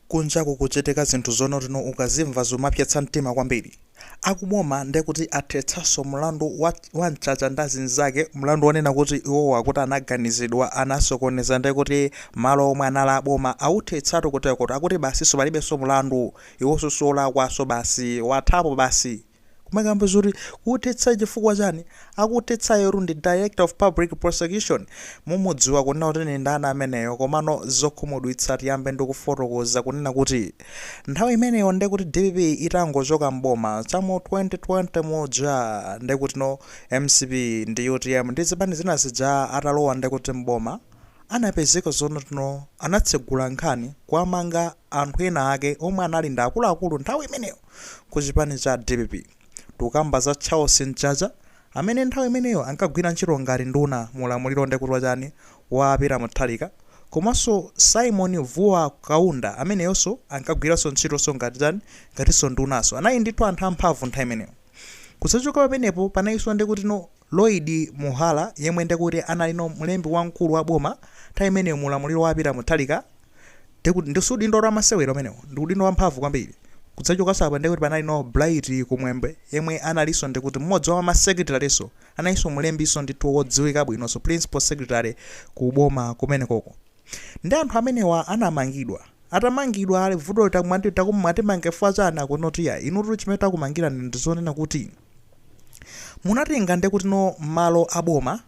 Kunjaku kuchitika zinthu zonotino ukazimva zomapyetsa mtima kwambiri. Akuboma ndekuti athetsanso mlandu wa Mchacha ndi azinzake, mlandu wonena kuti iwowo akuti anaganizidwa anasokoneza ndekuti malo omwe anali aboma authetsatu kuteko akuti basiso palibenso mlandu iwonso solakwaso basi wathapo basi. Kumakamba zoti kuthetsa chifukwa chani? Akuthetsayo ndi Director of Public Prosecution. Mumudziwa kunena kuti ndi ndani ameneyo, komano zokhumudwitsa. Tiyambe ndikufotokoza kunena kuti nthawi imeneyo ndekuti DPP itangochoka mboma chamu 2020 muja, ndekuti no MCP ndi UTM ndi zipani zina zija atalowa ndekuti mboma, anapezeka zonotino anatsegula nkhani kuamanga anthu ena ake omwe anali ndi akuluakulu nthawi imeneyo ku chipani cha DPP. Tikukamba za Charles Mchacha amene nthawi imeneyo ankagwira ntchito ngati nduna mulamuliro ndekuti wachani, wa Peter Mutharika, komanso Simon Vuwa Kaunda ameneyonso ankagwiranso ntchitonso ngati chani, ngatinso ndunaso. Anali ndithu anthu amphamvu nthawi imeneyo. Kusachoka pamenepo, panalinso ndekuti no Lloyd Muhala yemwe ndekuti anali no mlembi wamkulu wa boma nthawi imeneyo mulamuliro wa Peter Mutharika. Ndekuti ndi udindo la masewero amenewo, ndi udindo wamphamvu kwambiri. Kudzachokanso apa ndekuti panali no Bright Kumwembe yemwe analinso ndikuti mmodzi wa masekretariso, analinso mlembiso ndithu wodziwika bwinonso, principal secretary ku boma kumenekoko. Ndi anthu amenewa anamangidwa. Atamangidwa, ali vuto mwatimanga chifukwa chani? Akunoti ya inutu chimene takumangirani ndizonena kuti munatenga ndekuti no malo aboma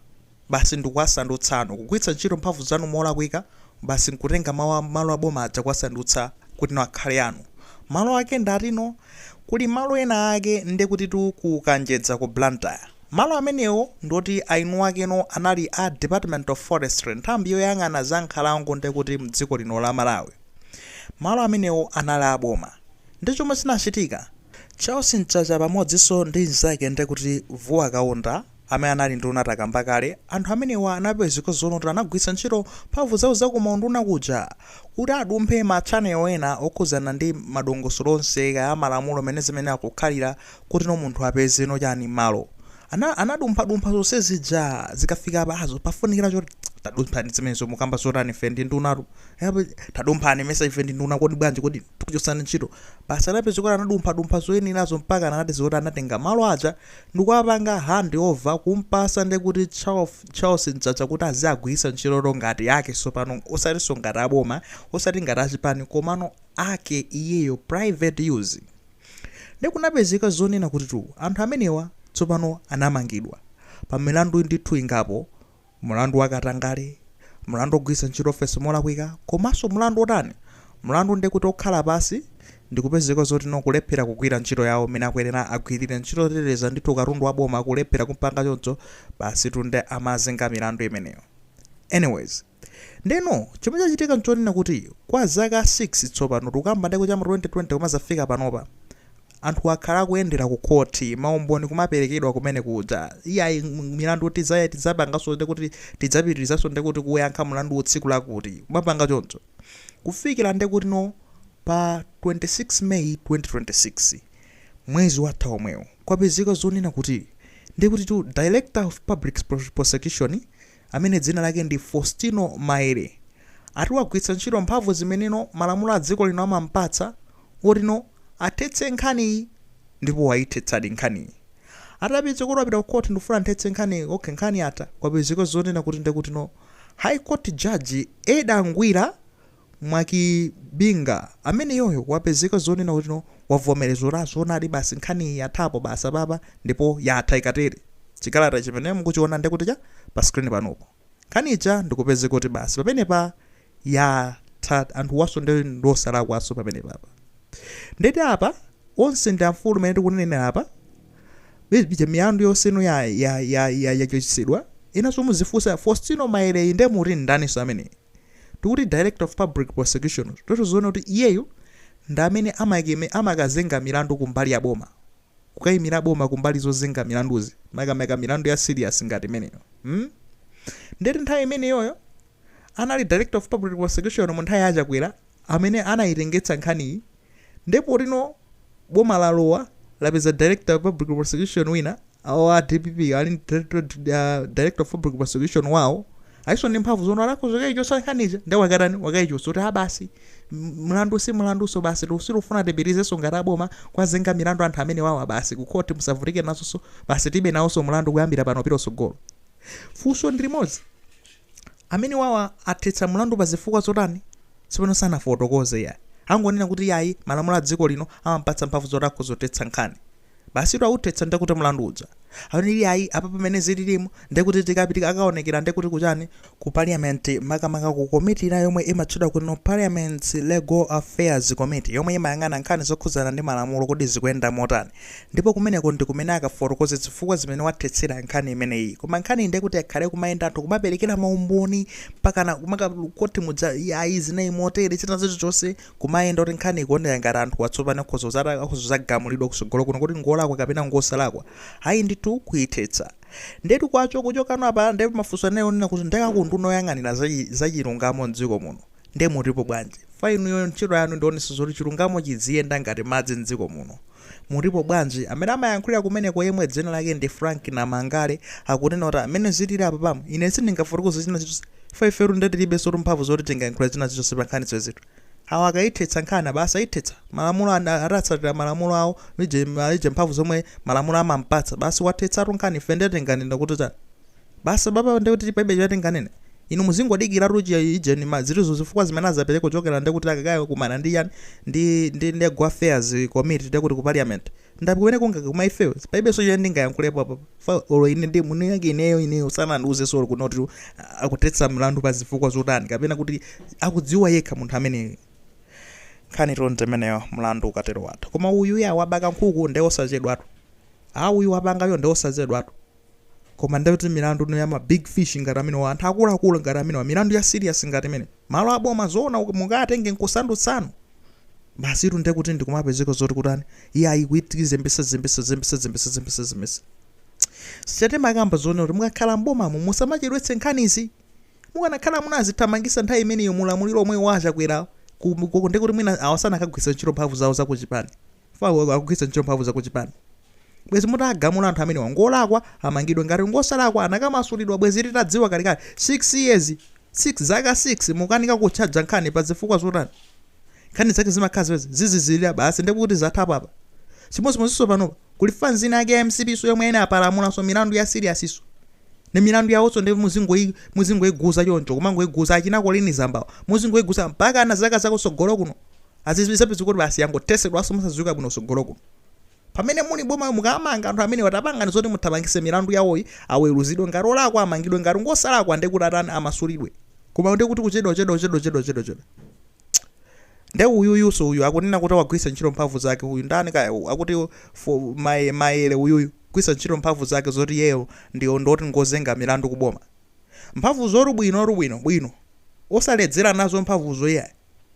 basi ndikuwasandutsano kugwiritsa ntchito mphamvu zanu molakwika, basi nkutenga malo aboma aja kuwasandutsa kuti no akhale anu. Malo ake ndatino kuli malo ena ake ndekuti tu ku Kanjedza ku Blantyre. Malo amenewo ndoti ainu akeno anali a Department of Forestry, nthambi yoyang'ana za nkhalango ndekuti mdziko lino la Malawi. Malo amenewo anali aboma. Ndi chomwe chinachitika, Charles Mchacha pamodzinso ndi mnzake ndekuti Vuwa Kaunda amene anali nduna takamba kale, anthu amenewa anapezeka zonoti anagwiritsa ntchito mphamvu zawo zakumaunduna kuja kuti adumphe ma channel ena okhuzana ndi madongosolo onse kaya malamulo mene zimene akukhalira kuti no munthu apeze no chani, malo. Anadumphadumpha zonse zija, zikafika pazo pafunikira choti tadumphani zimenezo, mukamba zotani, ife ndi ndunatu, tadumphani, mesa ife ndi nduna, kodi bwanji, kodi tikuchotsani ntchito? Basi anapeza kuti anadumphadumpha zoyenerazo mpaka anati zoti anatenga malo aja ndikuwapanga hand over kumpasa ndekuti Charles Mchacha kuti aziyagwiritsa ntchito ngati yake sopano, osatinso ngati aboma, osati ngati achipani, komano ake iyeyo, private use. Ndikunapezeka zonena kuti tu anthu amenewa tsopano anamangidwa pa milandu ndithu ingapo: mlandu wakatangale, mlandu ogwiritsa ntchito ofesi molakwika, komanso mlandu otani, mlandu ndekuti okhala pasi ndikupezeka zoti no kulephera kugwira ntchito yawo mmene akuyenera agwirire ntchito yoteteza ndithu katundu wa boma, kulephera kumpanga choncho, basi tunde amazenga milandu imeneyo. Anyways, ndeno chomwe chachitika nchonena kuti kwa zaka 6 tsopano tikukamba ndekuti chama 2020 kumazafika panopa, anthu akhala akuyendera ku khoti, maumboni kumaperekedwa kumene kuja, iyayi milandu tidzapanganso ndekuti tidzapitirizanso ndekuti kuyankha mlandu tsiku lakuti, kumapanga choncho kufikira ndekuti no pa 26 May 2026, mwezi watha omwewo, kwapezeka zonena kuti ndekuti tu Director of Public Prosecution amene dzina lake ndi Faustino Maere ati wagwiritsa ntchito mphamvu zimeneno malamulo a dziko lino amampatsa wotino athetse nkhaniyi, ndipo wayithetsadi nkhaniyi. Atapeza kuti wapita ku court, ndikufuna nthetse nkhaniyi, okay, nkhani yatha, kwapezeka zonena kuti ndekuti no High Court Judge Eda Ngwira Mwakibinga amene yoyo wapezeka zonena kuti no wavomereza kuti azonadi basi nkhaniyi yathapo basi apapa, ndipo yatha ikatere. Chikalata chimene mukuchiona ndekuti cha pa screen panopo, nkhani ija ndikupezeka kuti basi pamenepa yatha, anthu waso ndi ndosalakwaso pamenepapa. Ndeti apa onse ndi amfulu mene tikunenera apa bija milandu yonseno yachotsedwa. Inanso muzifunsa, Faustino Maereyi nde muti ndaninso amene tikuti Director of Public Prosecution? Totizoona kuti iyeyo ndi amene amakazenga milandu kumbali ya boma, kukayimira boma kumbali zozenga milanduzi, makamaka milandu ya serious ngati imeneyo, Ndeti nthawi imeneyoyo anali Director of Public Prosecution mu nthawi ya Chakwera amene anayitengetsa nkhaniyi. Ndipo lino boma lalowa, lapeza Director of Public Prosecution wina awo a DPP ali Director of Public Prosecution wawo. Alinso ndi mphamvu zono akhoza kuyichotsa nkhaniija. Nde wakatani? Wakayichotsa kuti ah basi, mlandu si mlandunso basi, sitikufuna tipitirizenso ngati aboma kuwazenga milandu anthu amenewawa basi, ku khoti musavutike nazonso basi, tilibe nawonso mlandu kuyambira pano kupita kutsogolo. Funso ndi limodzi. Amenewawa athetsa mlandu pa zifukwa zotani? Tsopano sanafotokoze iyayi. Angonena kuti iyayi malamulo a dziko lino amamupatsa mphamvu zoti akhoza kuthetsa nkhani. Basitu authetsa ndekuti mlandu uja. Akuti iyayi apa pamene zililimu ndekuti tikapita akaonekera ndekuti kuchani, ku parliament makamaka ku komiti ina yomwe imatchedwa kuti no Parliament's Legal Affairs Committee yomwe imayang'ana nkhani zokhudzana ndi malamulo kuti zikuyenda motani ndipo kumeneko ndi kumene akafotokoze zifukwa zimene wathetsera nkhani imeneyi. Koma nkhaniyi ndekuti yakhale ikumayenda anthu kumaperekera maumboni mpakana kumaka khoti muja iyayi zinali motere china chilichonse kumayenda kuti nkhani ikuoneka ngati anthuwa tsopano akhoza kudzagamulidwa kutsogolo kuno kuti ngolakwa kapena ngosalakwa. Ayi ndithu kuithetsa. Ndetu kwacho kuchokano apa nde mafunso anali onena kuti nde aku unduna oyang'anira za chilungamo m'dziko muno nde mutipo bwanji? Chifukwa inuyo ntchito yanu ndi yoonetsetsa zoti chilungamo chidziyenda ngati madzi m'dziko muno. Mutipo bwanji? Amene amayankhulira kumeneko yemwe dzina lake ndi Frank Namangale akunena kuti mmene zilili apapamu ine sindingafotokoze china chilichonse chifukwa ifetu nde tilibensotu mphamvu zoti tingayankhule china chilichonse pa nkhani zimenezitu. Awa akaithetsa nkhani basi aithetsa. Malamulo atatsatira malamulo awo ije ije mphamvu zomwe malamulo amampatsa basi wathetsatu nkhani ife nde tinganene kuti chani? Basi apapa nde kuti palibe chimene tinganene. Inu muzingodikiratu chi ijeni ma zilizo zifukwa zimene azapereke kuchokera nde kuti akakakumana ndi chani ndi ndi Legal Affairs Committee nde kuti ku parliament. Nda kumene kungakuma ifeyo palibenso chimene ndingayankhulepo apapa. Fa olo ine ndi mwini wake ineyo ineyo sanandiuzenso olo kunoti akuthetsa mlandu pa zifukwa zotani kapena kuti akudziwa yekha munthu ameneyo. Nkhanitu ndi imeneyo mlandu ukatero watha. Koma uyu ya wabaka nkhuku nde osachedwatu. A uyu wapangayo nde osachedwatu. Koma nde kuti milandu ino ya ma big fish ngati amenewa anthu akuluakulu ngati amenewa milandu ya serious ngati imene malo aboma zoona mukatenge nkusandutsano basitu nde kuti ndikumapezeka zoti kutani iyayi kuitizembesa zembesa zembesa zembesa zembesa zembesa sitimakamba zoona kuti mukakhala m'bomamo musamachedwetse nkhanizi mukanakhala munazithamangisa nthawi imeneyo mulamuliro omwe wa Chakwera nde kuti mwina awa sanakagwiritsa ntchito mphamvu zawo zakuchipani Chifukwa akugwiritsa ntchito mphamvu za kuchipani. Bwezi mutagamula anthu amenewa ngolakwa amangidwe ngati ngosalakwa anakamasulidwa bwezi titadziwa kalekale 6 years 6 zaka 6 mukanika kutchaja nkhani pa zifukwa zotani? Nkhani zake zimakhala zimenezi zizizilira basi ndekuti zathapo apa. Chimodzimodzinso panopa kuli fans ina yake ya mcp so yomwe inapalamulanso milandu ya serious so ndi milandu yawonso ndi muzingoiguza choncho kumangoiguza achina Colleen Zambawa muzingoiguza mpakana zaka zakutsogolo kuno. Azizapezeka kuti basi yangothesedwanso mosadziwika bwino kutsogolo kuno. Pamene muli m'boma mukamanga anthu amenewa tapangani zoti muthamangise milandu yawoyi aweruzidwe ngati olakwa amangidwe ngati ngosalakwa ndekuti atani amasulidwe. Koma ndekuti kuchedwa kuchedwa kuchedwa kuchedwa kuchedwa kuchedwa. Nde uyuyuso uyu akunena kuti wagwiritsa ntchito mphamvu zake uyu ndani kaya akuti for Maele uyuyu kugwiritsa ntchito mphamvu zake zoti iyeyo ndi ndoti ngozenga milandu kuboma. Mphamvuzotu bwinotu bwino bwino osaledzera nazo mphamvuzo iyayi.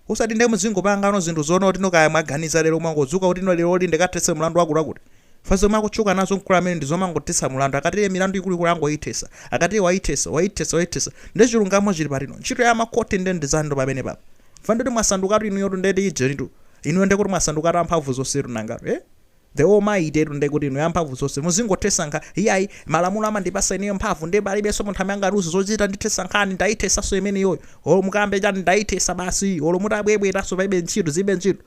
Osati nde muzingopangano zinthu zonoti no kaya mwaganiza lero mwangodzuka kuti no leroli ndikathetse mlandu wakuti wakuti. Chifukwa zomwe akutchuka nazo mkulu ameneyu ndi zomangothetsa mulandu akati milandu ikuluikulu angoithesa akati waithesa waithesa waithesa nde chilungamo chili patino ntchito ya makhoti nde ndi zanu pamenepapa. Chifukwa ndoti mwasandukatu inuyotu nde ijenitu inuyo ndekuti mwasandukatu amphamvu zonsetu nangatu eh. The Almighty tu ndekuti inu yamphamvu zonse muzingothesa nkha iyayi malamulo amandipasa ineyo mphamvu nde palibenso munthu amene angandiuze zochita ndithesa nkhani ndayithesanso imeneyoyo olo mukambe chani ndayithesa basi olo mutabwebwetanso palibe ntchito zilibe ntchito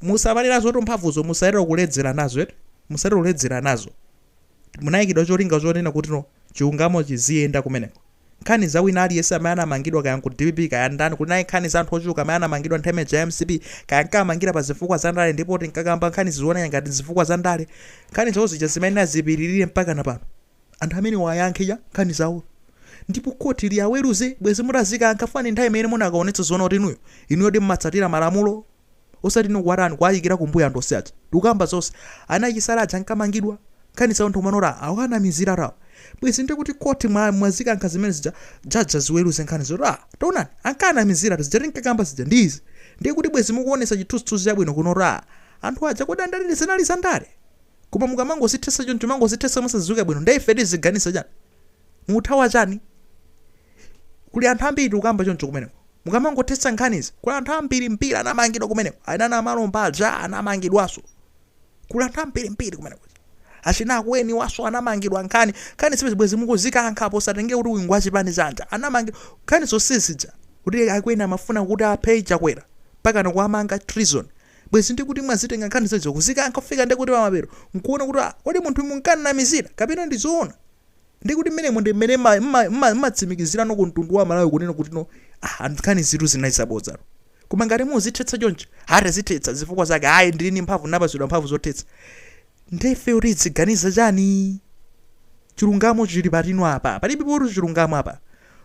musamale nazotu mphamvuzo musatero kuledzera nazo eti musatero kuledzera nazo munayikidwa cholinga chonena kuti no chilungamo chiziyenda kumeneko Nkhani za wina aliyense amene anamangidwa kaya nku dpp kaya ndani kunali nkhani za anthu ochuluka amene anamangidwa nthawi imene ija ya mcp kaya ankawamangira pa zifukwa za ndale ndipo tinkakamba nkhani zikuoneka ngati zifukwa za ndale nkhani zawo zija zimayenera zipitilire mpakana pano anthu amenewa ayankhe cha nkhani zawo ndipo khoti liwaweruze bwezi mutazikankha fani nthawi imene munakaonetsa zoona kuti inuyo inuyodi mmatsatira malamulo Osati inu kuwatani kuwayikira kumbuyo anthu onse aja. Ndikukamba zonse. Ana achisale aja ankamangidwa. Nkhani zawo anthu kumanena kuti awanamiziratu awa. Bwezi ndiye kuti court mwa mwazikankha zimene zija judge aziweruze nkhani zoti ah taonani ankanamiziratu zija tinkakamba zija ndi izi. Ndiye kuti bwezi mukuonetsa chithunzithunzi chabwino kuno kuti ah anthu aja kodi andale zinali za ndale? Koma mukamangozithetsa choncho mangozithetsa mosadziwika bwino ndiye ife tiziganiza chani? Muthawa chani? Kuli anthu ambiri tikukamba choncho kumeneko. Mukamangothetsa nkhanizi, kuli anthu ambirimbiri anamangidwa kumeneko. Achina Namalomba aja anamangidwanso. Kuli anthu ambirimbiri kumeneko. Achina Akweni waso anamangidwa. Nkhani zimene bwezi mukuzikankha posatenge kuti uyu ngwachipani chanji. Anamangidwa nkhani zonsezija kuti Akweni amafuna kuti aphe Chakwera mpaka kuamanga, treason. Bwezi ndikuti mwazitenga nkhani zezo kuzikankha kufika ndikuti pamapeto nkuona kuti, ah, kodi munthu munkanamizira kapena ndizoona? Ndikuti mmenemo ndi mmene mmatsimikizirano ku mtundu wa Malawi kunena kuti no, ah, nkhani zitu zinali zabodza. Koma ngati muzithetsa choncho, atazithetsa zifukwa zake, ayi, ndili ndi mphamvu, napatsidwa mphamvu zothetsa, ndefe kuti tiziganiza chani? Chilungamo chili patino apa? Palibe poti chilungamo apa.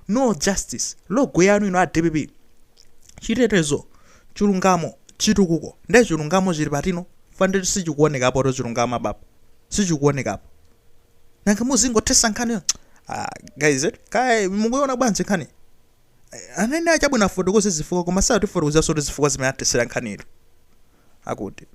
No justice. Logo yanu ino a DPP, chitetezo, chilungamo, chitukuko. Nde chilungamo chili patino? Fandeti sichikuonekapo to chilungamo apapo, sichikuonekapo. Nanga muzingothetsa nkhaniyo? Ah, guys, kaya mukuiona bwanji nkhani? Anene achabwino afotokoze zifukwa, koma satifotokozaso kuti zifukwa zimene athetsera nkhaniyo akuti.